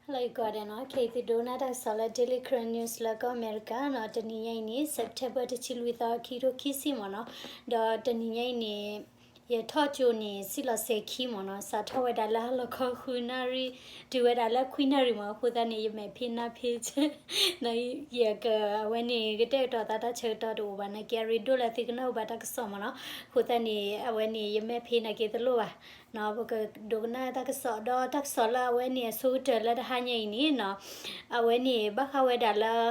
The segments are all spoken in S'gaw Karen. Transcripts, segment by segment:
Hello ယဂီၢ်ဒဲးနီၤ, ခဲအံၤသုဒိကနၣ်တၢ်ကစီၣ်လၢ Daily Karen News လၢကီၢ်အမဲရကၤနီၤ, တနံၤညါအံၤန့ၣ် September တဆံလွံၢ်သီ ခံကထိခံဆံမ့ၢ်နီၤ, ဒီးတနံၤညါအံၤန့ၣ် ယထီၣ်ကၠိန့ၣ် စံၣ်လီၤစဲၤခံမ့ၢ်နီၤ, စးထီၣ်ဝဲဒၣ်လၢဟါလီၤခီဃုနၣ်ရံၣ်, တုၤဝဲဒၣ်လၢခွံနၣ်ရံၣ်မ့ၢ်, အဃိသတးန့ၣ် ယမဲာ်ဖ့နၢ်ဖ့, ယက အဝဲန့ၣ် ကတဲာ်ကတီၤသးတၢ်ဆၢကတီၢ်တအိၣ်ဘၣ်နာ်က့ အရ့ဒိၣ်လၢသုကနၢ်ဟူဘၣ်တၢ်ကစီၣ်မ့ၢ်နီၤ, အဃိသတးန့ၣ် အဝဲန့ၣ် ယမဲာ်ဖ့နာ်က့တလိၣ်ဘၣ် ပကဒိကနၣ်တၢ်ကစီၣ်ဒီး တၢ်ကစီၣ်လၢအဝဲန့ၣ် အဆိကတၢၢ်လၢတဟါညါအံၤန့ၣ်နီၤ, အဝဲန့ၣ် ဘၣ်ဃးဝဲဒၣ်လၢ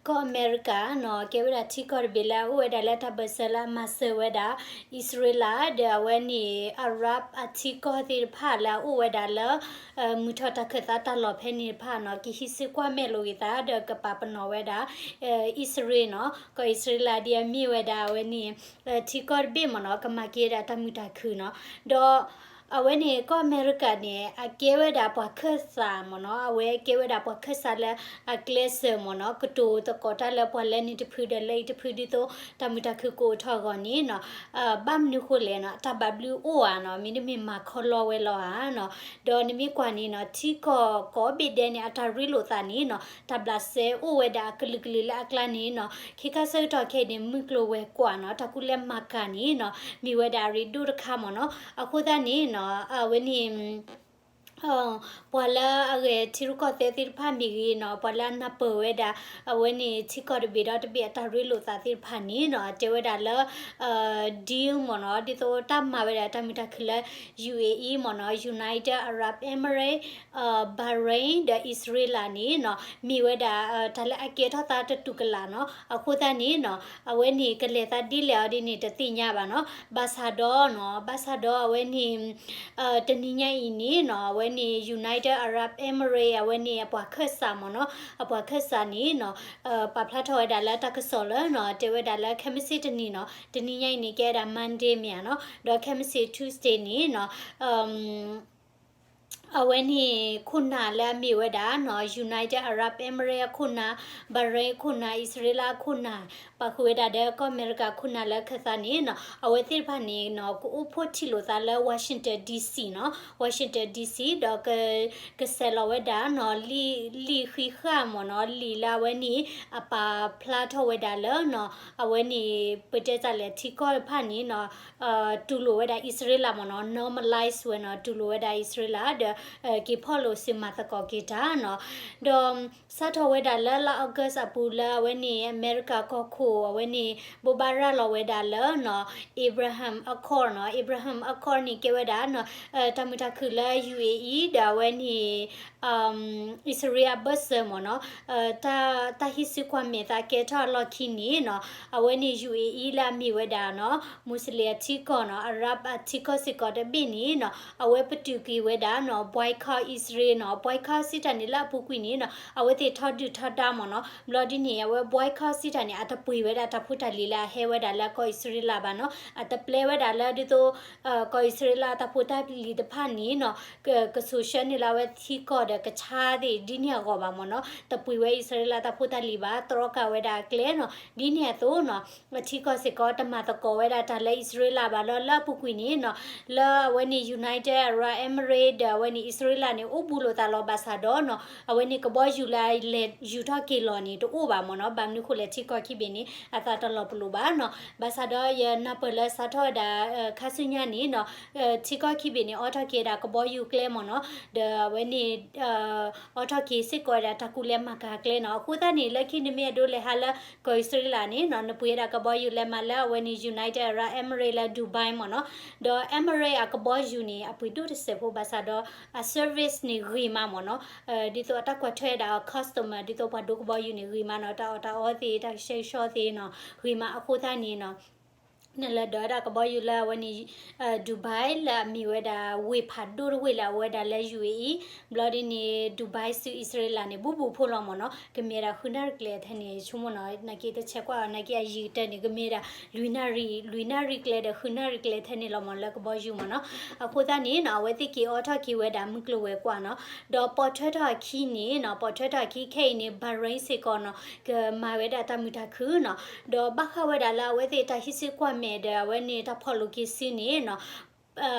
ကီၢ်အမဲရကၤနီၤ, ကဲဝဲဒၣ်ထံကီၢ်တဘ့ၣ်လၢအအိၣ်ဝဲဒၣ်လၢတၢ်ဘၢၣ်စၢၤလၢအမၤစၢၤဝဲဒၣ် အံၣ်စရ့လး ဒီးအဝဲန့ၣ် Arab အထံကီၢ်သ့ၣ်တဖၣ်လၢအအိၣ်ဝဲဒၣ်လၢ မုၢ်ထီၣ်တၢ်ခၢၣ်သးတၢ်လီၢ်ဖဲန့ၣ်တဖၣ်နီၤ, ကဟံးစုကွၢ်မဲာ်လိာ်က့ၤသး ဒီးကပာ်ပနီၣ်ဝဲဒၣ် အံၣ်စရ့လးနီၤ, ကီၢ်အံၣ်စရ့လးဒ်အမ့ၢ်ဝဲဒၣ်အဝဲန့ၣ် ထံကီၢ်တဘ့ၣ်မ့ၢ်နီၤ, ကမၤက့ၤဝဲဒၣ်တၢ်မုာ်တၢ်ခုၣ်နီၤ, ဒီး အဝဲန့ၣ် ကီၢ်အမဲရကၤန့ၣ် အကဲဝဲဒၣ်ပှၤခၢၣ်စးမ့ၢ်နီၤ, အဝဲကဲဝဲဒၣ်ပှၤခၢၣ်စးလၢအကျဲစၢၤမ့ၢ်နီၤ, ကတိၤသကိးတၢ်လၢပှၤလၢန့ၣ်တဖုဒီးလၢအံၤတဖု ဒ်သိးတၢ်မုာ်တၢ်ခုၣ်ကအိၣ်ထီၣ်အဂီၢ်န့ၣ်နီၤ, ဘၣ်မနုၤဃိလဲၣ်နီၤ, တၢ်ဘၣ်ဘျုးအိၣ်ဧါနီၤ, မ့တမ့ၢ်မၤခီလီဝဲလီၤဧါနီၤ, ဒီးနမ့ၢ်ကွၢ်န့ၣ်နီၤ, ထံကီၢ်ကိးဘ့ၣ်ဒဲးန့ၣ် အတၢ်ရ့လိာ်သးန့ၣ်နီၤ, တၢ်ဘျးစဲအိၣ်ဝဲဒၣ်အကလုာ်ကလုာ်လၢအကျါန့ၣ်နီၤ, ခ့ခါဆၢကတီၢ်ခဲအံၤန့ၣ် မုၢ်ကျိၤဝဲၤကွာ်နီၤ, တၢ်ကူၣ်လဲၤမၤကၤန့ၣ်နီၤ, မ့ၢ်ဝဲဒၣ်အရ့ဒိၣ်တခါမ့ၢ်နီၤ, အဃိသတးန့ၣ်နီၤ, အဝဲန့ၣ် ပှၤလၢအဂဲၤထံရူၢ်ကီၢ်သဲးသ့ၣ်တဖၣ်မ့ၢ်ဂ့ၤနီၤ, ပှၤလၢအနၢ်ပၢၢ်ဝဲဒၣ် အဝဲန့ၣ်ထံကီၢ်တဘ့ၣ်ဒီးတဘ့ၣ်အတၢ်ရ့လိာ်သးသ့ၣ်တဖၣ်န့ၣ်နီၤ, တဲဝဲဒၣ်လၢ deal မ့ၢ်နီၤ, ဒ်သိးတၢ်မၤဝဲဒၣ်တၢ်မုာ်တၢ်ခုၣ်လၢ ယူဢေအံ မ့ၢ်နီၤ, United Arab Emirates, Bahrain ဒီးအံၣ်စရ့လးန့ၣ်နီၤ, မ့ၢ်ဝဲဒၣ် တၢ်လၢအကဲထီၣ်သးတတူၢ်ကလာ်နီၤ, အဃိသတးန့ၣ်နီၤ, အဝဲန့ၣ်ကလဲၤသးဒ်လဲၣ်အီၤဒ်န့ၣ် တသ့ၣ်ညါဘၣ်နီၤ, ဘၣ်ဆၣ်ဒီးနီၤ, ဘၣ်ဆၣ်ဒီးအဝဲန့ၣ် တနံၤညါအံၤန့ၣ်နီၤ, အဝဲန့ၣ် United Arab Emirates အဝဲန့ၣ်အပှၤခၢၣ်စးမ့ၢ်နီၤ, အပှၤခၢၣ်စးန့ၣ်နီၤ, ပာ်ဖျါထီၣ်ဝဲဒၣ်လၢတၢ်ကစီၣ်လၢနီၤ, တဲဝဲဒၣ်လၢခဲမုၢ်ဆ့ၣ်တနံၤနီၤ, တနံၤညါအံၤန့ၣ် ကဲဝဲဒၣ် Monday မ့ၢ်ဧါနီၤ, ဒီးခဲမုၢ်ဆ့ၣ် Tuesday န့ၣ်နီၤ, အဝဲန့ၣ်ခိၣ်နၢ်လၢအမ့ၢ်ဝဲဒၣ်နီၤ, United Arab Emirates အခိၣ်နၢ်, Bahrain အခိၣ်နၢ်, အံၣ်စရ့လးအခိၣ်နၢ်, ပာ်ဃုာ်ဝဲဒၣ်ဒီးကီၢ်အမဲရကၤခိၣ်နၢ်လၢခၢၣ်သးန့ၣ်နီၤ, အဝဲသ့ၣ်တဖၣ်န့ၣ်နီၤ, ကအိၣ်ဖှိၣ်ထံၣ်လိာ်သးလၢ Washington D C နီၤ, Washington D C ဒီး ကဆဲးလီၤဝဲဒၣ်နီၤ, လံာ်ဃံးဃာ်မ့ၢ်နီၤ, လံာ်လၢအဝဲန့ၣ် အပာ်ဖျါထီၣ်ဝဲဒၣ်လၢနီၤ, အဝဲန့ၣ် ပတဲတၢ်လဲၣ် ထံကီၢ်တဖၣ်န့ၣ်နီၤ, တူၢ်လိာ်ဝဲဒၣ်အံၣ်စရ့လးမ့ၢ်နီၤ, normalize ဝဲနီၤ, တူၢ်လိာ်ဝဲဒၣ်အံၣ်စရ့လး ဒီး က့ၤဖီၣ်လိာ်စုမၤသကိးက့ၤတၢ်နီၤ, ဒီး စးထီၣ်ဝဲဒၣ်လၢလါ August အပူၤလၢအဝဲန့ၣ် အမဲရကၤကီၢ်ခိၣ် အဝဲန့ၣ် ဘိးဘၣ်ရၤလီၤဝဲဒၣ်လၢနီၤ, Abraham Accord နီၤ, Abraham Accord န့ၣ်ကဲဝဲဒၣ်နီၤ, တၢ်မုာ်တၢ်ခုၣ်လၢ ယူဢေအံ ဒီးအဝဲန့ၣ် အံၣ်စရ့လးအဘၢၣ်စၢၤမ့ၢ်နီၤ, တၢ်ဟံးစုကွၢ်မဲာ်သးကဲထီၣ်အလီၢ်ခံန့ၣ်နီၤ, အဝဲန့ၣ် ယူဢေအံ လၢအမ့ၢ်ဝဲဒၣ်နီၤ, မူးစလ့ၣ်အထံကီၢ်နီၤ, အရၣ်ဘ် အထံကီၢ်စ့ၢ်ကီးတဘ့ၣ်န့ၣ်နီၤ, အဝဲပတုာ်က့ၤဝဲဒၣ်နီၤ, boycott အံၣ်စရ့လးနီၤ, boycott စံးတၢ်န့ၣ်လၢအပူၤကွံာ်န့ၣ်နီၤ, အဝဲသ့ၣ်ထီဒုၣ်ထီဒါမ့ၢ်နီၤ, ဘျီဒ်န့ၣ် အဝဲ boycott စံးတၢ်န့ၣ် အတပှ့ၤဝဲဒၣ်တၢ်ဖိတၢ်လံၤလၢအဟဲဝဲဒၣ်လၢကီၢ်အံၣ်စရ့လးဘၣ်နီၤ, အတပျဲဝဲဒၣ်လၢဒ်သိး ကီၢ်အံၣ်စရ့လးတၢ်ဖိတၢ်လံၤတဖၣ်န့ၣ်နီၤ, ကစိာ်ဆှၢန့ၢ်လၢအဝဲထံကီၢ်ဒီးကဆါသ့ၣ်ဒ်န့ၣ်အဂီၢ်ဘၣ်မ့ၢ်နီၤ, တပှ့ၤဝဲအံၣ်စရ့လးတၢ်ဖိတၢ်လံၤဘၣ်, တြီကၢ်ဝဲဒၣ်အကျဲနီၤ, ဒ်န့ၣ်အသိးနီၤ, အထံကီၢ်စ့ၢ်ကီးတမၤသကိးဝဲဒၣ်တၢ်လၢအံၣ်စရ့လးဘၣ်လီၤ, လၢအပူၤကွံာ်န့ၣ်နီၤ, လၢအဝဲန့ၣ် United Arab Emirates ဒီးအဝဲန့ၣ်အံၣ်စရ့လးန့ၣ် အိၣ်ဘူးလိာ်သးလီၤဘၣ်ဆၣ်ဒီးနီၤ, အဝဲန့ၣ်ကဘီယူၤလၢလဲၤယူၤထီၣ်က့ၤလီၤန့ၣ် တအိၣ်ဘၣ်မ့ၢ်နီၤ, ဘၣ်မနုၤဃိလဲၣ်ထံကီၢ်ခံဘ့ၣ်န့ၣ် အသးတလီၤပလိာ်ဘၣ်နီၤ, ဘၣ်ဆၣ်ဒီးယနၢ်ပၢၢ်လၢစးထီၣ်ဝဲဒၣ် ခါဆူညါန့ၣ်နီၤ, ထံကီၢ်ခံဘ့ၣ်န့ၣ် အိးထီၣ်က့ၤဝဲဒၣ်ကဘီယူၤကျဲမ့ၢ်နီၤ, ဒီးအဝဲန့ၣ် အိးထီၣ်က့ၤစ့ၢ်ကီးဝဲဒၣ်တၢ်ကူၣ်လဲၤမၤကၤကျဲနီၤ, အဃိသတးန့ၣ် လၢခံနမ့ၢ်အဲၣ်ဒိးလဲၤဟးလၢကီၢ်အံၣ်စရ့လးန့ၣ်နီၤ, နပှ့ၤဝဲဒၣ်ကဘီယူၤလဲၤမးလၢအဝဲန့ၣ် United Arab Emirates လၢ Dubai မ့ၢ်နီၤ, ဒီး Emirates အကဘီယူၤန့ၣ် အပှ့ၤဒိၣ်တစဲးဖိဘၣ်ဆၣ်ဒီး အ service န့ၣ်ဂ့ၤမးမ့ၢ်နီၤ, ဒ်သိးအတၢ်ကွၢ်ထွဲဝဲဒၣ်အ customer ဒ်သိးပှၤဒိကဘီယူၤန့ၣ်ဂ့ၤမးနီၤ, တၢ်အီၣ်တၢ်အီသ့ၣ် တၢ်ကဆှဲကဆှီသ့ၣ်နီၤ ဂ့ၤမးအဃိသတးန့ၣ်နီၤ နလဲၤဒိးဝဲဒၣ်ကဘီယူၤလၢအဝဲန့ၣ် Dubai လၢအမ့ၢ်ဝဲဒၣ်ဝ့ၢ်ဖးဒိၣ်တဝ့ၢ်လၢအဝဲဒၣ်လၢ ယူၣ်အ့အံၣ်, ဘျီဒ်န့ၣ် Dubai ဆူအံၣ်စရ့လးန့ၣ် ဘူးဘူးဖိလီၤမ့ၢ်နီၤ, ကမ့ၢ်ဝဲဒၣ်ဃုနၣ်ရံၣ်ကျဲထဲန့ၣ် ဆိကမိၣ်နီၤ, နာ်က့တဆဲးကွၢ်အီၤ နာ်က့အယံၤကတၢၢ်န့ၣ် ကမ့ၢ်ဝဲဒၣ် လွံၢ်နၣ်ရံၣ်, လွံၢ်နၣ်ရံၣ်ကျဲဒီးဃုနၣ်ရံၣ်ကျဲထဲန့ၣ်လီၤမ့ၢ် လၢကဘီယူၤမ့ၢ်နီၤ, အဃိသတးန့ၣ်နီၤ အဝဲသ့ၣ်က့ၤအိးထီၣ်က့ၤဝဲဒၣ်မုၢ်ကျိၤဝဲၤကွာ်နီၤ, ဒီးပိာ်ထွဲထီၣ်အခံန့ၣ်နီၤ, ပိာ်ထွဲထီၣ်အခံခဲအံၤန့ၣ် Bahrain စ့ၢ်ကီးနီၤ ကမၤဝဲဒၣ်တၢ်မုာ်တၢ်ခုၣ်နီၤ, ဒီးဘၣ်ဃးဝဲဒၣ်လၢအဝဲသ့ၣ်တၢ်ဟံးစုကွၢ်မဲာ်ဒီးအဝဲန့ၣ်တၢ်ဖီၣ်လိာ်က့ၤစုန့ၣ်နီၤ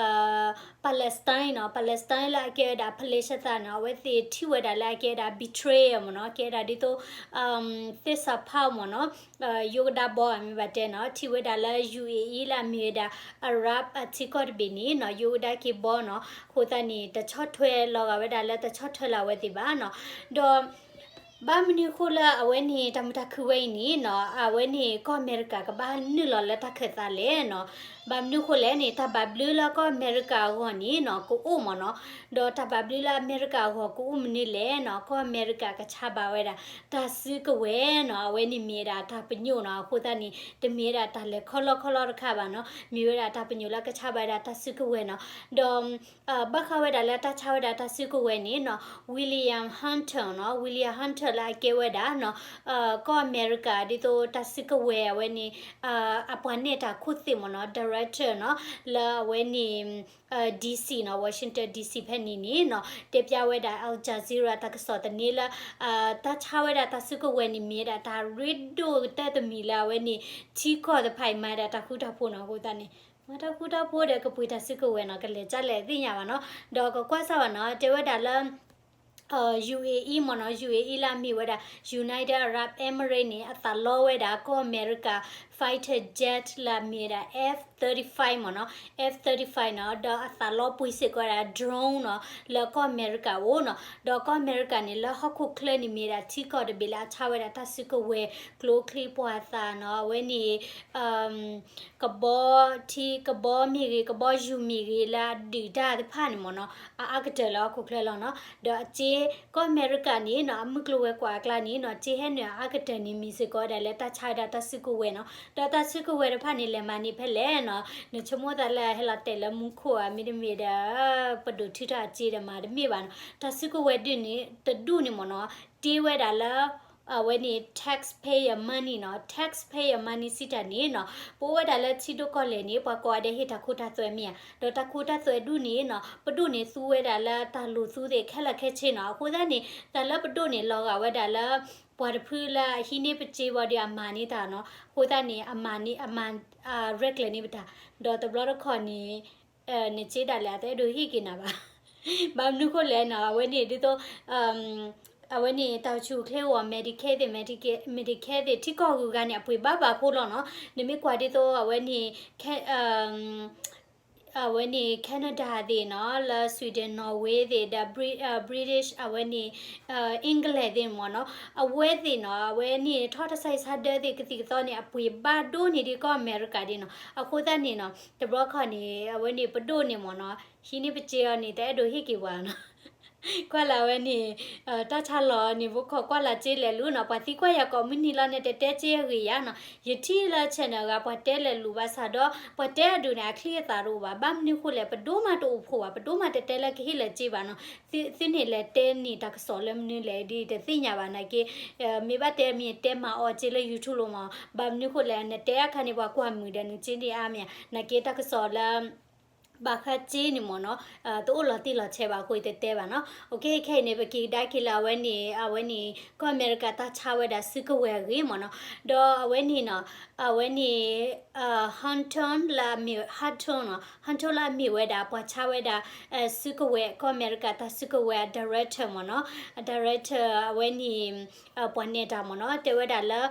Palestine နီၤ, Palestine လၢအကဲဝဲဒၣ် Palestine နီၤ, အဝဲသ့ၣ်ထံၣ်ဝဲဒၣ်လၢအကဲဝဲဒၣ် betrayal မ့ၢ်နီၤ, ကဲဝဲဒၣ်ဒ်သိး သစ္စာဖောက် မ့ၢ်နီၤ, ယိကဒါဘီဧါ မ့ၢ်ဘၣ်တဲနီၤ, ထံၣ်ဝဲဒၣ်လၢ ယူၣ်အ့ၣ်အံၣ် လၢအမ့ၢ်ဝဲဒၣ် Arab အထံကီၢ်တဘ့ၣ်န့ၣ်နီၤ, ယိကဒါက့ၤဘီနီၤ, အဃိသတးန့ၣ် တဆီၣ်ထွဲလီၤဂာ်ဝဲဒၣ်လၢ တဆီၣ်ထွဲလီၤဝဲသ့ၣ်ဘၣ်နီၤ, ဒီး ဘၣ်မနုၤအဃိလၢအဝဲန့ၣ် တၢ်မုာ်တၢ်ခုၣ်ဝဲအံၤန့ၣ်နီၤ, အဝဲန့ၣ်ကီၢ်အမဲရကၤကဘၣ်နုာ်လီၤလၢတၢ်ခၢၣ်သးလဲၣ်နီၤ. ဘၣ်မနုၤအဃိလဲၣ်န့ၣ် တၢ်ဘၣ်ဘျုးလၢကီၢ်အမဲရကၤအဂီၢ်န့ၣ်နီၤ ကအိၣ်မ့ၢ်နီၤ. ဒီးတၢ်ဘၣ်ဘျုးလၢအမဲရကၤအဂီၢ်ကအိၣ်မနုၤလဲၣ်နီၤ, ကီၢ်အမဲရကၤကဆါဘၣ်ဝဲဒၣ် တၢ်စုကဝဲၤနီၤ, အဝဲန့ၣ်မ့ၢ်ဝဲဒၣ်တၢ်ပညိၣ်နီၤ. အဃိသတးန့ၣ် တမ့ၢ်ဝဲဒၣ်တၢ်လဲၤခီလီခီလီတခါဘၣ်နီၤ, မ့ၢ်ဝဲဒၣ်တၢ်ပညိၣ်လၢကဆါဘၣ်ဝဲဒၣ်တၢ်စုကဝဲၤနီၤ. ဒီး ဘၣ်ဃးဝဲဒၣ်လၢတၢ်ဆါဝဲဒၣ်တၢ်စုကဝဲၤန့ၣ်နီၤ, William Hunter နီၤ, William Hunter လၢအကဲဝဲဒၣ်နီၤ, ကီၢ်အမဲရကၤ ဒ်သိးတၢ်စုကဝဲၤအဝဲန့ၣ် အပှၤနဲၣ်တၢ်ခိၣ်သ့ၣ်မ့ၢ်နီၤ, director နီၤ, လၢအဝဲန့ၣ် DC နီၤ, Washington DC ဖဲန့ၣ်န့ၣ်နီၤ, တဲဖျါဝဲဒၣ် Al Jazeera တၢ်ကစီၣ်သန့လၢ တၢ်ဆါဝဲဒၣ်တၢ်စုကဝဲၤန့ၣ် မ့ၢ်ဝဲဒၣ်တၢ်ရ့ဒိၣ်ကတၢၢ်တမံၤလၢအဝဲန့ၣ် ထံကီၢ်တဖၣ်အံၤမၤဒၣ်တၢ်ဃူတၢ်ဖိးနီၤ. အဃိသတးန့ၣ် မၤတၢ်ဃူတၢ်ဖိးဒီးကပှ့ၤတၢ်စုကဝဲၤနီၤ, ကလဲၤကလဲၣ်သ့ၣ်ညါဘၣ်နီၤ. ဒီးကကွၢ်စၢ်ဘၣ်နီၤ, တဲဝဲဒၣ်လၢ ယူၣ်အ့ၣ်အံၣ် မ့ၢ်နီၤ, ယူၣ်အ့ၣ်အံၣ် လၢအမ့ၢ်ဝဲဒၣ် United Arab Emirates န့ၣ် အသးလီဝဲဒၣ်ကီၢ်အမဲရကၤ fighter jet လၢအမ့ၢ်ဝဲဒၣ် F thirty-five မ့ၢ်နီၤ, F thirty-five နီၤ, ဒီးအသးလီပှ့ၤစ့ၢ်ကီးဝဲဒၣ် drone နီၤ, လၢကီၢ်အမဲရကၤအအိၣ်နီၤ. ဒီးကီၢ်အမဲရကၤန့ၣ် လၢဟီၣ်ခိၣ်ချၢန့ၣ် မ့ၢ်ဝဲဒၣ်ထံကီၢ်တဘ့ၣ်လၢအဆါဝဲဒၣ်တၢ်စုကဝဲၤ ကျိချံမျိာ်သၣ်နီၤ, အဝဲန့ၣ် ကဘီထံ ကဘီမ့ၢ်ဂ့ၤ ကဘီယူၤမ့ၢ်ဂ့ၤ လၢအဒုးတၢ်တဖၣ်န့ၣ်မ့ၢ်နီၤ, အအါကတၢၢ်လၢဟီၣ်ခိၣ်ချၢလီၤနီၤ. ဒီးအစ့ ကီၢ်အမဲရကၤန့ၣ်နီၤ, အမုၢ်ကျိၤဝဲၤကွာ်အကျါန့ၣ်နီၤ, စ့ဟဲနုာ်အအါကတၢၢ်န့ၣ် မ့ၢ်စ့ၢ်ကီးဝဲဒၣ်လၢတၢ်ဆါဝဲဒၣ်တၢ်စုကဝဲၤနီၤ. ဒီးတၢ်စုကဝဲၤတဖၣ်န့ၣ် လဲၤမၤန့ၢ်ဖဲလဲၣ်နီၤ, နဆိကမိၣ်သးလၢဟဲလီၤတဲာ်လၢမူခိၣ်ဧါ, မ့တမ့ၢ်ဒီး ပဒိၣ်ထုးထီၣ်အစ့ဒီးမၤတမ့ၢ်ဘၣ်နီၤ. တၢ်စုကဝဲၤဒုးန့ၣ် တဒူၣ်န့ၣ်မ့ၢ်နီၤ, တ့ဝဲဒၣ်လၢ အဝဲန့ၣ် taxpayer money နီၤ, taxpayer money စံးတၢ်န့ၣ်နီၤ, ပအိၣ်ဝဲဒၣ်လၢထံဒိၣ်ကီၢ်လဲၢ်န့ၣ် ပှၤကိးဂၤဒဲးဟ့ၣ်တၢ်ခိတၢ်သွဲမ့ၢ်ဧါ, ဒီးတၢ်ခိတၢ်သွဲဒူၣ်န့ၣ်နီၤ, ပဒိၣ်န့ၣ်သူဝဲဒၣ်လၢတၢ်လိၣ်သူသ့ၣ်ခဲလၢာ်ခဲဆ့နီၤ. အဃိသတးန့ၣ် တၢ်လၢပဒိၣ်န့ၣ်လီၤဂာ်ဝဲဒၣ်လၢ ပှၤတဖုလၢအဟံးန့ၢ်ပစ့ဝံၤဒီးအမၤန့ၢ်တၢ်နီၤ. အဃိသတးန့ၣ် အမၤန့ၢ် အမၤ ရဲၣ်ကျဲၤန့ၢ်ပတၢ်, ဒီးတဘျီတခီၣ်န့ၣ် နစ့ဒၣ်လဲာ်အတအဲၣ်ဒိးဟ့ၣ်က့ၤနၤဘၣ်. ဘၣ်မနုၤဃိလဲၣ်နီၤ, အဝဲန့ၣ်ဒ်သိး အဝဲန့ၣ်တၢ်အိၣ်ဆူၣ်အိၣ်ချ့အဂီၢ် Medicare သ့ၣ် Medicare သ့ၣ် ထံကီၢ်ဂုၤဂၤန့ၣ် အပှ့ၤဘၣ်ဘၣ်ဖိလီၤနီၤ. နမ့ၢ်ကွၢ်ဒ်သိးအဝဲန့ၣ် အဝဲန့ၣ် Canada သ့ၣ်နီၤ, လၢ Sweden Norway သ့ၣ်ဒီး British အဝဲန့ၣ် England သ့ၣ်မ့ၢ်နီၤ, အဝဲသ့ၣ်နီၤ အဝဲန့ၣ်ထီၣ်တၢ်ဆါဟံၣ်ဆါဒၢသ့ၣ်ကသံၣ်ကသီန့ၣ် အပှ့ၤဘၣ်ဒိၣ်န့ၢ်ဒံးကီၢ်အမဲရကၤဒ်နီၤ. အဃိသတးန့ၣ်နီၤ တဘျီခီန့ၣ် အဝဲန့ၣ်ပဒိၣ်န့ၣ်မ့ၢ်နီၤ ဟံးန့ၢ်ပစ့အီၤန့ၣ် တအဲၣ်ဒိးဟ့ၣ်က့ၤပှၤနီၤ. ကွၢ်လၢအဝဲန့ၣ် တၢ်ဆါလီၤန့ၣ် ဖိခီၣ်ကွၢ်လၢ်စ့လဲၤလူၤနီၤ, ပှၤသံကွၢ်ယၤကိးမုၢ်နံၤလီၤန့ၣ် တတဲစ့အဂ့ၢ်ယၤနီၤ. ယထံၣ်လၢ channel ဂၤ ပှၤတဲလဲၤလူၤဘၣ်ဆၣ်ဒီး ပှၤတဲအဒိၣ်န့ၣ် အချံအသၣ်တအိၣ်ဘၣ်. ဘၣ်မနုၤဃိလဲၣ် ပဒိၣ်မးတအိၣ်ဖှိၣ်ဘၣ်, ပဒိၣ်မးတတဲလၢကဟ့ၣ်လၢၤစ့ဘၣ်နီၤ. သုန့ၣ်လဲၤတဲန့ၢ်တၢ်ကစီၣ်လၢမနုၤလဲၣ်ဒ်တသ့ၣ်ညါဘၣ်နာ်က့. မ့ၢ်ဘၣ်တဲမ့ၢ်တဲမၤအီၤစ့လၢ YouTube လီၤမး, ဘၣ်မနုၤဃိလဲၣ် နတဲအခါန့ၣ် ပှၤကွၢ်မုာ်ဒီးနစ့န့ၣ်အါမ့ၢ်ဧါ, နာ်က့တၢ်ကစီၣ်လၢ ဘၣ်ဃးစ့န့ၣ်မ့ၢ်နီၤ, တအိၣ်လီၤတံၢ်လီၤဆဲးဘၣ်အဃိ ယတတဲဘၣ်နီၤ. ခဲအံၤန့ၣ် ပက့ၤကဒါက့ၤလၢအဝဲန့ၣ် အဝဲန့ၣ် ကီၢ်အမဲရကၤတၢ်ဆါဝဲဒၣ်စုကဝဲၤအဂ့ၢ်မ့ၢ်နီၤ. ဒီးအဝဲန့ၣ်နီၤ, အဝဲန့ၣ် Hunter လၢအမ့ၢ် Hunter နီၤ, Hunter လၢအမ့ၢ်ဝဲဒၣ် ပှၤဆါဝဲဒၣ် စုကဝဲၤ ကီၢ်အမဲရကၤတၢ်စုကဝဲၤအ director မ့ၢ်နီၤ, အ director အဝဲန့ၣ် ပှၤနဲၣ်တၢ်မ့ၢ်နီၤ, တဲဝဲဒၣ်လၢ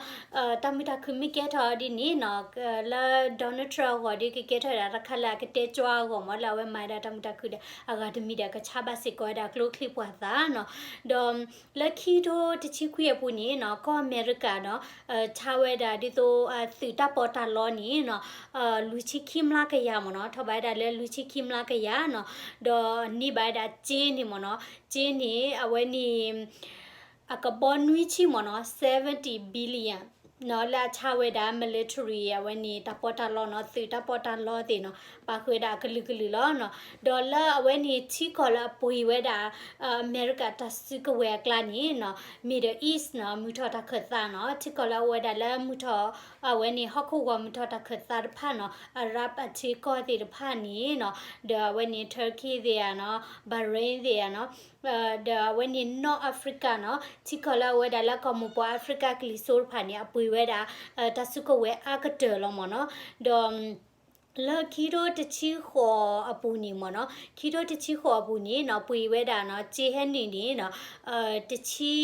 တၢ်မုာ်တၢ်ခုၣ်မ့ၢ်ကဲထီၣ်ဒ်န့ၣ်နီၤ, လၢ Donald Trump အဂီၢ်ဒီး ကကဲထီၣ်ဝဲဒၣ်တၢ်ခါလၢအကတဲကၠွအဂီၢ်မ့ၢ် လၢအဝဲမၤဝဲဒၣ်တၢ်မုာ်တၢ်ခုၣ်ဒီး အဂၤတမံၤဒီးကဆါဘၣ်စ့ၢ်ကီးဝဲဒၣ်ကျိချံမျိာ်သၣ်နီၤ. ဒီးလၢခံထိတဆံခွံအပူၤန့ၣ်နီၤ, ကီၢ်အမဲရကၤနီၤ, ဆါဝဲဒၣ်ဒ်သိး သုးတၢ်ပီးတၢ်လီန့ၣ်နီၤ, လွံၢ်ဆံခံမျးကယၤမ့ၢ်နီၤ, ထီၣ်ဘၣ်ဝဲဒၣ်လၢလွံၢ်ဆံခံမျးကယၤနီၤ, ဒီးန့ၢ်ဘၣ်ဝဲဒၣ်စ့န့ၣ်မ့ၢ်နီၤ, စ့န့ၣ် အဝဲန့ၣ် အကဘီနွံဆံမ့ၢ်နီၤ, seventy billion နီၤ, လၢအဆါဝဲဒၣ် military အဝဲန့ၣ် တၢ်ပီးတၢ်လီနီၤ, သုးတၢ်ပီးတၢ်လီသ့ၣ်နီၤ, ပာ်ဃုာ်ဝဲဒၣ်အကလုာ်ကလုာ်လီၤနီၤ. ဒီးလၢအဝဲန့ၣ် ထံကီၢ်လၢအပှ့ၤဝဲဒၣ် အမဲရကၤတၢ်စုကဝဲၤအကျါန့ၣ်နီၤ, Middle East နီၤ, မုၢ်ထီၣ်တၢ်ခၢၣ်သးနီၤ, ထံကီၢ်လၢအအိၣ်ဝဲဒၣ်လၢမုၢ်ထီၣ် အဝဲန့ၣ် ဟီၣ်ခိၣ်ဂီၤမုၢ်ထီၣ်တၢ်ခၢၣ်သးတဖၣ်နီၤ, Arab အထံကီၢ်သ့ၣ်တဖၣ်န့ၣ်နီၤ, ဒီးအဝဲန့ၣ် Turkey သ့ၣ်ဧါနီၤ, Bahrain သ့ၣ်ဧါနီၤ, ဒီးအဝဲန့ၣ် North Africa နီၤ, ထံကီၢ်လၢအဝဲဒၣ်လၢကီၢ်မိၢ်ပှၢ် Africa ကလံၤစိးတဖၣ်န့ၣ် အပှ့ၤဝဲဒၣ် တၢ်စုကဝဲၤအါကတၢၢ်လီၤမ့ၢ်နီၤ. ဒီး လၢခံထိတဆံဃိးအပူၤန့ၣ်မ့ၢ်နီၤ, ခံထိတဆံဃိးအပူၤန့ၣ်နီၤ ပှ့ၤဝဲဒၣ်နီၤ စ့ဟဲနုာ်န့ၣ်နီၤ တဆံ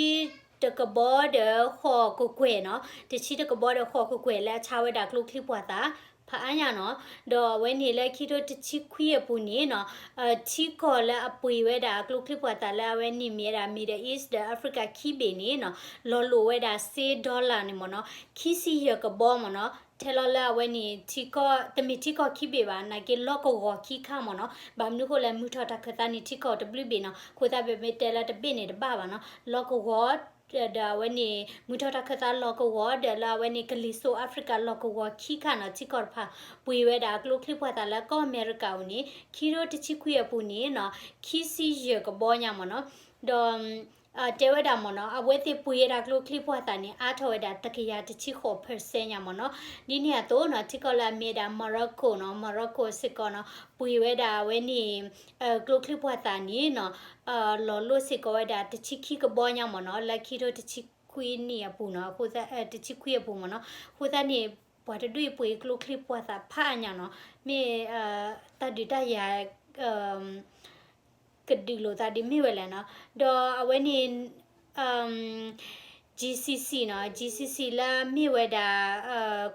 တကဘီဒီးဃိးကကွဲၢ်နီၤ, တဆံတကဘီဒီးဃိးကကွဲၢ်လၢအဆါဝဲဒၣ်ကျိချံပှာ်သၣ် ဖးအါညါနီၤ, ဒီးအဝဲန့ၣ်လၢခံထိတဆံခွံအပူၤန့ၣ်နီၤ ထံကီၢ်လၢအပှ့ၤဝဲဒၣ်ကျိချံပှာ်သၣ်လၢအဝဲန့ၣ်မ့ၢ်ဝဲဒၣ် Middle East ဒီး Africa ခံဘ့ၣ်န့ၣ်နီၤ လီၤလိာ်ဝဲဒၣ်စ့ dollar န့ၣ်မ့ၢ်နီၤ ခံဆံယဲၢ်ကဘီမ့ၢ်နီၤ, ထဲလီၤလၢအဝဲန့ၣ် ထံကီၢ် တမ့ၢ်ထံကီၢ်ခံဘ့ၣ်ဘၣ် နာ်က့လီၢ်ကဝီၤခံခါမ့ၢ်နီၤ, ဘၣ်မနုၤဃိလဲၣ် မုၢ်ထီၣ်တၢ်ခၢၣ်သးန့ၣ် ထံကီၢ်တဘျုးဘ့ၣ်နီၤ, အဃိသတးပမ့ၢ်တဲလၢတဘ့ၣ်န့ၣ်တဘၣ်ဘၣ်နီၤ, လီၢ်ကဝီၤ ဒီးအဝဲန့ၣ် မုၢ်ထီၣ်တၢ်ခၢၣ်သးလီၢ်ကဝီၤ ဒီးလၢအဝဲန့ၣ် ကလံၤစိး Africa လီၢ်ကဝီၤခံခါနီၤ ထံကီၢ်တဖၣ် ပှ့ၤဝဲဒၣ်ကျိချံပှာ်သၣ်လၢကီၢ်အမဲရကၤအအိၣ်န့ၣ် ခံထိတဆံခွံအပူၤန့ၣ်နီၤ ခံဆံယဲၢ်ကဘီညါမ့ၢ်နီၤ, ဒီး တဲဝဲဒၣ်မ့ၢ်နီၤ အဝဲသ့ၣ်ပှ့ၤဝဲဒၣ်ကျိချံပှာ်သၣ်န့ၣ် အါထီၣ်ဝဲဒၣ်တကယၤတဆံဃိး percent ညါမ့ၢ်နီၤ, ဒ်န့ၣ်အသိးနီၤ ထံကီၢ်လၢအမ့ၢ်ဝဲဒၣ် Morocco နီၤ Morocco စ့ၢ်ကီးနီၤ ပှ့ၤဝဲဒၣ်အဝဲန့ၣ် ကျိချံပှာ်သၣ်န့ၣ်နီၤ လီၤလိၢ်စ့ၢ်ကီးဝဲဒၣ်တဆံခံကဘီညါမ့ၢ်နီၤ လၢခံထိတဆံခွံနံၣ်အပူၤနီၤ တဆံခွံအပူၤမ့ၢ်နီၤ, အဃိသတးန့ၣ် ပှၤတဒူၣ်အံၤပှ့ၤကျိချံပှာ်သၣ်ဖးအါညါနီၤ မ့ၢ် တၢ်ဒုးတၢ်ယၤ ကဒုးလိာ်သးဒ်မ့ၢ်ဝဲလဲၣ်နီၤ, ဒီးအဝဲန့ၣ် GCC နီၤ GCC လၢမ့ၢ်ဝဲဒၣ်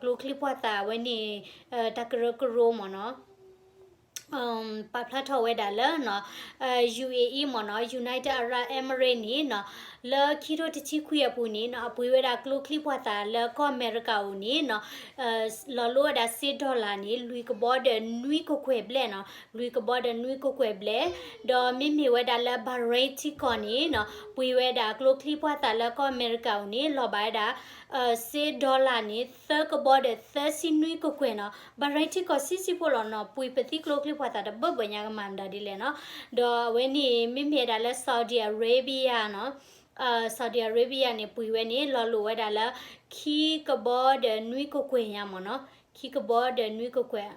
ကျိချံပှာ်သၣ်အဝဲန့ၣ် တၢ်ကရၢကရိမ့ၢ်နီၤ ပာ်ဖျါထီၣ်ဝဲဒၣ်လၢနီၤ UAE မ့ၢ်နီၤ United Arab Emirates န့ၣ်နီၤ လၢခံထိတဆံခွံအပူၤန့ၣ်နီၤ အပှ့ၤဝဲဒၣ်ကျိချံပှာ်သၣ်လၢကီၢ်အမဲရကၤအအိၣ်န့ၣ်နီၤ လီၤလိၢ်ဝဲဒၣ်စ့ dollar န့ၣ် လွံၢ်ကဘီဒီးနွံကကွဲၢ်ဘျဲၣ်နီၤ လွံၢ်ကဘီဒီးနွံကကွဲၢ်ဘျဲၣ်, ဒီးမ့မ့ၢ်ဝဲဒၣ်လၢ Bahrain ထံကီၢ်န့ၣ်နီၤ ပှ့ၤဝဲဒၣ်ကျိချံပှာ်သၣ်လၢကီၢ်အမဲရကၤအအိၣ်န့ၣ် လီၤဘၣ်ဝဲဒၣ် စ့ dollar န့ၣ် သၢကဘီဒီးသၢဆံနွံကကွဲၢ်နီၤ Bahrain ထံကီၢ်ဆံးဆံးဖိလီၤနီၤ ပှ့ၤပသံကျိချံပှာ်သၣ်တဘၢဘၢညါကမၤမတၤဒ်လဲၣ်နီၤ, ဒီးအဝဲန့ၣ် မ့မ့ၢ်ဝဲဒၣ်လၢ Saudi Arabia နီၤ Saudi Arabia န့ၣ် ပှ့ၤဝဲန့ၣ် လီၤလိၢ်ဝဲဒၣ်လၢ ခံကဘီဒီးနွံကကွဲၢ်ညါမ့ၢ်နီၤ ခံကဘီဒီးနွံကကွဲၢ်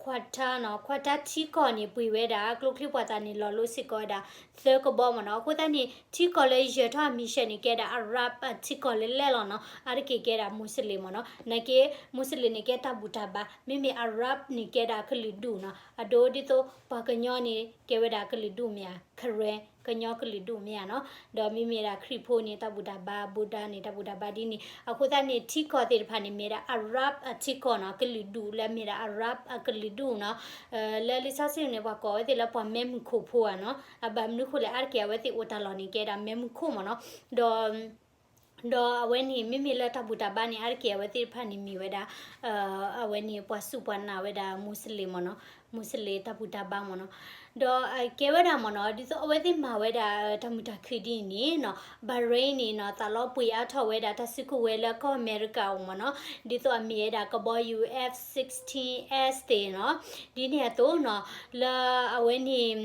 Qatar နီၤ Qatar ထံကီၢ်န့ၣ် ပှ့ၤဝဲဒၣ် ကျိချံပှာ်သၣ်န့ၣ် လီၤလိၢ်စ့ၢ်ကီးဝဲဒၣ် သၢကဘီမ့ၢ်နီၤ, အဃိသတးန့ၣ် ထံကီၢ်လၢယဲၢ်ထီၣ်အမံၤဆဲးန့ၣ် ကဲဒၣ် Arab ထံကီၢ်လဲၣ်လဲၣ်လီၤနီၤ, အါတက့ၢ်ကဲဒၣ် Muslim မ့ၢ်နီၤ, နာ်က့ Muslim န့ၣ် ကဲတၢ်ဘူၣ်တၢ်ဘါ, မ့မ့ၢ် Arab န့ၣ် ကဲဒၣ်ကလုာ်ဒူၣ်နီၤ, အဒိဒ်သိး ပှၤကညီန့ၣ် ကဲဝဲဒၣ်ကလုာ်ဒူၣ်မ့ၢ်ဧါ, Karen ကညီကလုာ်ဒူၣ်မ့ၢ်ဧါနီၤ, ဒီးမ့မ့ၢ်ဒၣ်ခရံာ်ဖိန့ၣ် တၢ်ဘူၣ်တၢ်ဘါ, Buddha န့ၣ် တၢ်ဘူၣ်တၢ်ဘါဒ်န့ၣ်, အဃိသတးန့ၣ် ထံကီၢ်သ့ၣ်တဖၣ်န့ၣ် မ့ၢ်ဒၣ် Arab အထံကီၢ်နီၤ, ကလုာ်ဒူၣ်လၢမ့ၢ်ဒၣ် Arab အကလုာ်ဒူၣ်နီၤ, လၢလံာ်စီဆှံန့ၣ် ပှၤကိးအဝဲသ့ၣ်လၢပှၤမဲမုၢ်ခိၣ်ဖိဧါနီၤ, အဘၣ်မနုၤဃိလဲၣ် အါတက့ၢ်အဝဲသ့ၣ်အိၣ်တၢ်လီၢ်န့ၣ် ကဲဒၣ်မဲမုၢ်ခိၣ်မ့ၢ်နီၤ, ဒီး ဒီးအဝဲန့ၣ် မ့မ့ၢ်လၢတၢ်ဘူၣ်တၢ်ဘါန့ၣ် အါတက့ၢ်အဝဲသ့ၣ်တဖၣ်န့ၣ်မ့ၢ်ဝဲဒၣ် အဝဲန့ၣ် ပှၤစူၢ်ပှၤနာ်ဝဲဒၣ် Muslim မ့ၢ်နီၤ, Muslim တၢ်ဘူၣ်တၢ်ဘါမ့ၢ်နီၤ, ဒီးကဲဝဲဒၣ်မ့ၢ်နီၤ ဒ်သိးအဝဲသ့ၣ်မၤဝဲဒၣ် တၢ်မုာ်တၢ်ခုၣ်ဒ်န့ၣ်နီၤ, Bahrain န့ၣ်နီၤ သးလီပှ့ၤအါထီၣ်ဝဲဒၣ်တၢ်စုကဝဲၤလၢကီၢ်အမဲရကၤအအိၣ်မ့ၢ်နီၤ, ဒ်သိးအမ့ၢ်ဝဲဒၣ်ကဘီယူၤ F sixteen S သ့ၣ်နီၤ, ဒ်န့ၣ်အသိးနီၤ လၢအဝဲန့ၣ်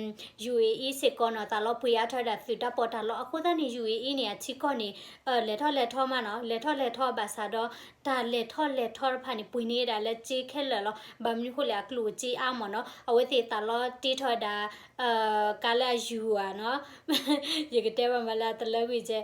ယူၣ်အ့အံ စ့ၢ်ကီးနီၤ သးလီပှ့ၤအါထီၣ်ဝဲဒၣ်သုးတၢ်ပီးတၢ်လီ အဃိသတးန့ၣ် ယူၣ်အ့အံ န့ၣ် အထံကီၢ်န့ၣ် လဲၤထီၣ်လဲၤထီမးနီၤ, လဲၤထီၣ်လဲၤထီဘၣ်ဆၣ်ဒီး တၢ်လဲၤထီၣ်လဲၤထီတဖၣ်န့ၣ် ပှ့ၤန့ၢ်ဝဲဒၣ်လၢစ့ခဲလၢာ်လီၤ. ဘၣ်မနုၤဃိလဲၣ် အကျိၣ်အစ့အါမ့ၢ်နီၤ, အဝဲသ့ၣ်သးလီတ့ထီၣ်ဝဲဒၣ် ကါလၢအယူၤဧါနီၤ, ယကတဲဘၣ်မးလၢတလၢကွံာ်ကဲ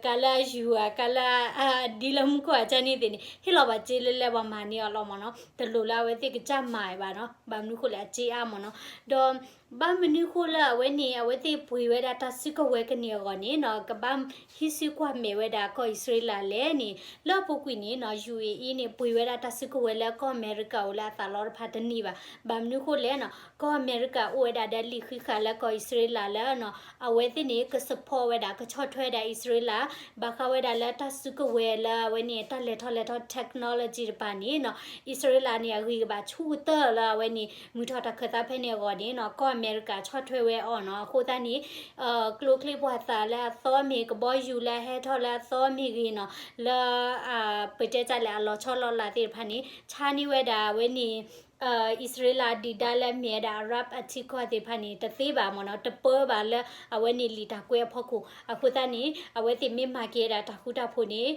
ကါလၢအယူၤဧါ ကါလၢအဒ်လၢမူခိၣ်အကၢန့ၣ်သ့ၣ်န့ၣ် ဟ့ၣ်လီၤဘၣ်စ့လၢလဲၤပှၤမၤန့ၢ်အီၤလီၤမ့ၢ်နီၤ, တလိၣ်လၢအဝဲသ့ၣ်ကစၢ်မၤဘၣ်နီၤ, ဘၣ်မနုၤဃိလဲၣ် အစ့အါမ့ၢ်နီၤ, ဒီး ဘၣ်မနုၤဃိလၢအဝဲန့ၣ် အဝဲသ့ၣ်ပှ့ၤဝဲဒၣ်တၢ်စုကဝဲၤကန့ၢ်အဂီၢ်န့ၣ်နီၤ, ကဘၣ်ဟံးစုကွၢ်မဲာ်ဝဲဒၣ်ကီၢ်အံၣ်စရ့လးလဲၣ်န့ၣ် လၢအပူၤကွံာ်န့ၣ်နီၤ ယူၣ်အ့အံ န့ၣ် ပှ့ၤဝဲဒၣ်တၢ်စုကဝဲၤလၢကီၢ်အမဲရကၤအိၣ်လၢအသးလီတဖၣ်တန့ၢ်ဘၣ်. ဘၣ်မနုၤဃိလဲၣ်နီၤ, ကီၢ်အမဲရကၤအိၣ်ဝဲဒၣ်ဒီးလံာ်ဃံးဃာ်လၢကီၢ်အံၣ်စရ့လးလၢနီၤ အဝဲသ့ၣ်န့ၣ် က support ဝဲဒၣ် ကဆီၣ်ထွဲဝဲဒၣ်အံၣ်စရ့လး ဘၣ်ဃးဝဲဒၣ်လၢတၢ်စုကဝဲၤလၢအဝဲန့ၣ် တၢ်လဲၤထီၣ်လဲၤထီ technology တဖၣ်န့ၣ်နီၤ, အံၣ်စရ့လးန့ၣ် အဂံၢ်ကဘၣ်ဆူၣ်ကတၢၢ်လၢအဝဲန့ၣ် မုၢ်ထီၣ်တၢ်ခၢၣ်သးဖဲန့ၣ်အဂီၢ်န့ၣ်နီၤ, ကီၢ်အမဲရကၤဆီၣ်ထွဲဝဲအီၤနီၤ, အဃိသတးန့ၣ် ကျိချံပှာ်သၣ်လၢအသီမ့ၢ်ဂ့ၤ ကဘီယူၤလၢအဟဲထီၣ်လၢအသီမ့ၢ်ဂ့ၤနီၤ, လၢ ပတဲတၢ်လဲၣ် အလီၤဆီလီၤလးသ့ၣ်တဖၣ်န့ၣ် ဆါန့ၢ်ဝဲဒၣ်အဝဲန့ၣ် အံၣ်စရ့လးဒုၣ်ဒါလၢအမ့ၢ်ဝဲဒၣ် Arab အထံကီၢ်သ့ၣ်တဖၣ်န့ၣ် တသ့ဘၣ်မ့ၢ်နီၤ, တပၢဘၣ်လၢအဝဲန့ၣ်လံာ်တၢ်ကွဲးအဖီခိၣ်. အဃိသတးန့ၣ် အဝဲသ့ၣ်မ့ၢ်မၤက့ၤဝဲဒၣ်တၢ်ဃူတၢ်ဖိးန့ၣ်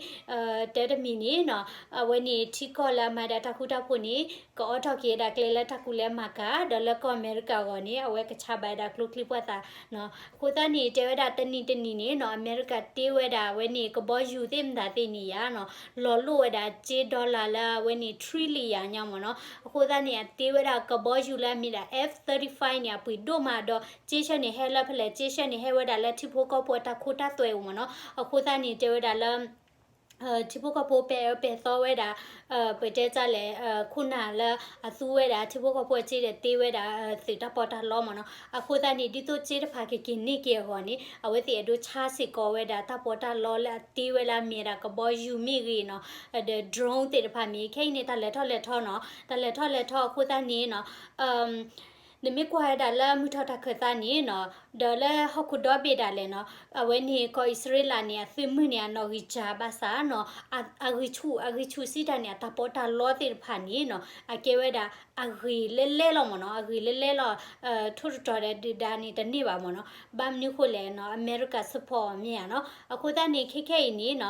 တၢ်တမံၤန့ၣ်နီၤ, အဝဲန့ၣ်ထံကီၢ်လၢအမၤဒၣ်တၢ်ဃူတၢ်ဖိးန့ၣ် ကအိးထီၣ်က့ၤဝဲဒၣ်ကျဲလၢတၢ်ကူၣ်လဲၤမၤကၤ, ဒီးလၢကီၢ်အမဲရကၤအဂီၢ်န့ၣ် အဝဲကဆါဘၣ်ဝဲဒၣ်ကျိချံမျိာ်သၣ် အဃိသတးန့ၣ် တဲဝဲဒၣ်တနံၤတနံၤန့ၣ်နီၤ, အမဲရကၤတ့ဝဲဒၣ်အဝဲန့ၣ် ကဘီယူၤသ့ၣ်မတၤသ့ၣ်န့ၣ်ယါနီၤ, လီၤလိၣ်ဝဲဒၣ်စ့ dollar လၢအဝဲန့ၣ် trillion ညါမ့ၢ်နီၤ. အဃိသတးန့ၣ် အတ့ဝဲဒၣ်ကဘီယူၤလၢအမ့ၢ်ဒၣ် F thirty-five န့ၣ် အပှ့ၤဒိၣ်မးဒီး စ့ဆၢန့ၣ်ဟဲလၢဖဲလဲၣ်, စ့ဆၢန့ၣ်ဟဲဝဲဒၣ်လၢထံဖိကီၢ်ဖိအတၢ်ခိတၢ်သွဲအိၣ်မ့ၢ်နီၤ. အဃိသတးန့ၣ် တဲဝဲဒၣ်လၢ ထံဖိကီၢ်ဖိပဲာ်အၢပဲာ်သီဝဲဒၣ်, ပတဲတၢ်လဲၣ်, ခိၣ်နၢ်လၢအသူဝဲဒၣ်ထံဖိကီၢ်ဖိအစ့ဒီးတ့ဝဲဒၣ် သုးတၢ်ပီးတၢ်လီမ့ၢ်နီၤ. အဃိသတးန့ၣ် ဒ်သိးစ့တဖၣ်ကက့ၤန့ၢ်က့ၤအဂီၢ်န့ၣ် အဝဲသ့ၣ်အဲၣ်ဒိးဆါစ့ၢ်ကီးဝဲဒၣ်တၢ်ပီးတၢ်လီလၢအတ့ဝဲလၢအမ့ၢ်ဝဲဒၣ်ကဘီယူၤမ့ၢ်ဂ့ၤနီၤ, ဒီး drone သ့ၣ်တဖၣ်မ့ၢ် ခဲအံၤန့ၣ် တၢ်လဲၤထီၣ်လဲၤထီနီၤ, တၢ်လဲၤထီၣ်လဲၤထီအဃိသတးန့ၣ်နီၤ နမ့ၢ်ကွၢ်ဝဲဒၣ်လၢမုၢ်ထီၣ်တၢ်ခၢၣ်သးန့ၣ်နီၤ, ဒီးလၢဟီၣ်ခိၣ်ဒီဘ့ၣ်ဒၣ်လဲာ်နီၤ, အဝဲန့ၣ်ကီၢ်အံၣ်စရ့လးန့ၣ် အသုးမုၢ်န့ၣ်အနီၣ်ဂံၢ်စၢ်ဘၣ်ဆၣ်နီၤ, အဂံၢ်ဆူၣ် အဂံၢ်ဆူၣ်စံးတၢ်န့ၣ် အတၢ်ပီးတၢ်လီသ့ၣ်တဖၣ်န့ၣ်နီၤ အကဲဝဲဒၣ်အဂ့ၤလဲလဲလီၤမ့ၢ်နီၤ, အဂ့ၤလဲလဲလီၤ, ထိၣ်တတီၤဒီးဒုၣ်ဒါန့ၣ်တန့ၢ်ဘၣ်မ့ၢ်နီၤ, ဘၣ်မနုၤဃိလဲၣ်နီၤ, အမဲရကၤ support မ့ၢ်ဧါနီၤ. အဃိသတးန့ၣ် ခဲခဲအံၤန့ၣ်နီၤ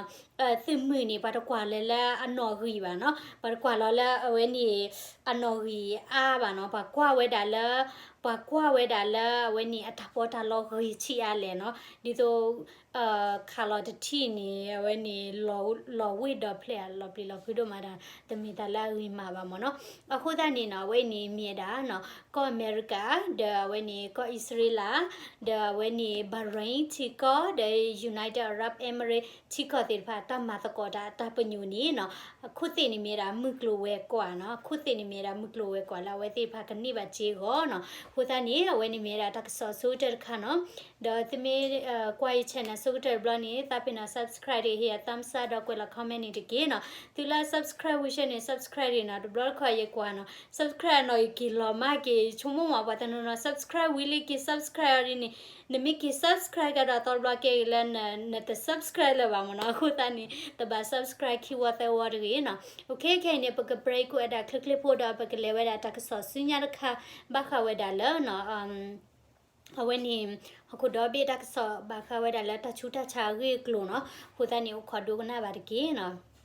သုးမုၢ်န့ၣ် ပှၤတကွၢ်လၢၤလၢအနီၣ်ဂံၢ်ဘၣ်နီၤ, ပှၤတကွၢ်လီၤလၢအဝဲန့ၣ် အနီၣ်ဂံၢ်အါဘၣ်နီၤ, ပှၤကွၢ်ဝဲဒၣ်လၢ ပှၤကွၢ်ဝဲဒၣ်လၢအဝဲန့ၣ် အတၢ်ပီးတၢ်လီဂ့ၤဆံးအါလဲၣ်နီၤ, ဒ်သိး ခးလီၤတထံၣ်န့ၣ် အဝဲန့ၣ် လီၤဝ့ၢ်ဒီးဖျဲၣ် လီၤပျံၤလီၤဖုးဒိၣ်မးဒီး တမ့ၢ်တၢ်လၢအဂ့ၤမးဘၣ်မ့ၢ်နီၤ. အဃိသတးန့ၣ်နီၤ အဝဲအံၤန့ၣ်မ့ၢ်ဝဲဒၣ်နီၤ ကီၢ်အမဲရကၤ ဒီးအဝဲန့ၣ် ကီၢ်အံၣ်စရ့လး ဒီးအဝဲန့ၣ် Bahrain ထံကီၢ် ဒီး United Arab Emirates ထံကီၢ်သ့ၣ်တဖၣ် တၢ်မၤသကိးတၢ်အတၢ်ပညိၣ်န့ၣ်နီၤ အခိၣ်သ့ၣ်န့ၣ်မ့ၢ်ဝဲဒၣ်မုၢ်ကျိၤဝဲၤကွာ်နီၤ, အခိၣ်သ့ၣ်န့ၣ်မ့ၢ်ဝဲဒၣ်မုၢ်ကျိၤဝဲၤကွာ်လၢအဝဲသ့ၣ်တဖၣ်ကန့ၢ်ဘၣ်စ့အဂီၢ်နီၤ. အဃိသတးန့ၣ် အဝဲန့ၣ်မ့ၢ်ဝဲဒၣ်တၢ်ကစီၣ်အဆိကတၢၢ်တခါနီၤ. ဒီးသုမ့ၢ်ကွၢ်ယ channel အဆိကတၢၢ်တဘျီန့ၣ် သးပ့ၤနီၣ် subscribe ဒီး ဟ့ၣ်ယၤ thumbs up ဒီးကွဲးလီၤ comment န့ၣ်တက့ၢ်နီၤ. သုလၢ subscribe ဝံၤဆၢန့ၣ် subscribe ဒံးနီၤ, တဘျီတခီၣ်ယကွၢ်နီၤ subscribe အနီၣ်ဂံၢ်က့ၤလီၤမးက့ၤ ဆိကမိၣ်မးပှၤတနီၤနီၤ subscribe ဝံၤလံက့ၤ subscribe အီၤဒ်န့ၣ် နမ့ၢ်က့ၤ subscribe ကဒီးသီတဘျီကဲဂ့ၤလၢ နတ subscribe လၢၤဘၣ်မ့ၢ်နီၤ. အဃိသတးန့ၣ် တဘၣ် subscribe ခံဝီသၢဝီတဂ့ၤနီၤ. ခဲခဲအံၤန့ၣ် ပက break ကွံာ်ဝဲဒၣ်ချ့ချ့ဖိဒီး ပကလဲၤဝဲဒၣ်တၢ်ကစီၣ်ဆူညါတခါ ဘၣ်ဃးဝဲဒၣ်လၢ အဝဲန့ၣ် ဟီၣ်ခိၣ်ဒီဘ့ၣ်တၢ်ကစီၣ် ဘၣ်ဃးဝဲဒၣ်လၢတၢ်ဆူးတၢ်ဆါအဂ့ၢ်အကျိၤနီၤ. အဃိသတးန့ၣ် အိၣ်ခိးဒိကနၣ်ဘၣ်တက့ၢ်နီၤ.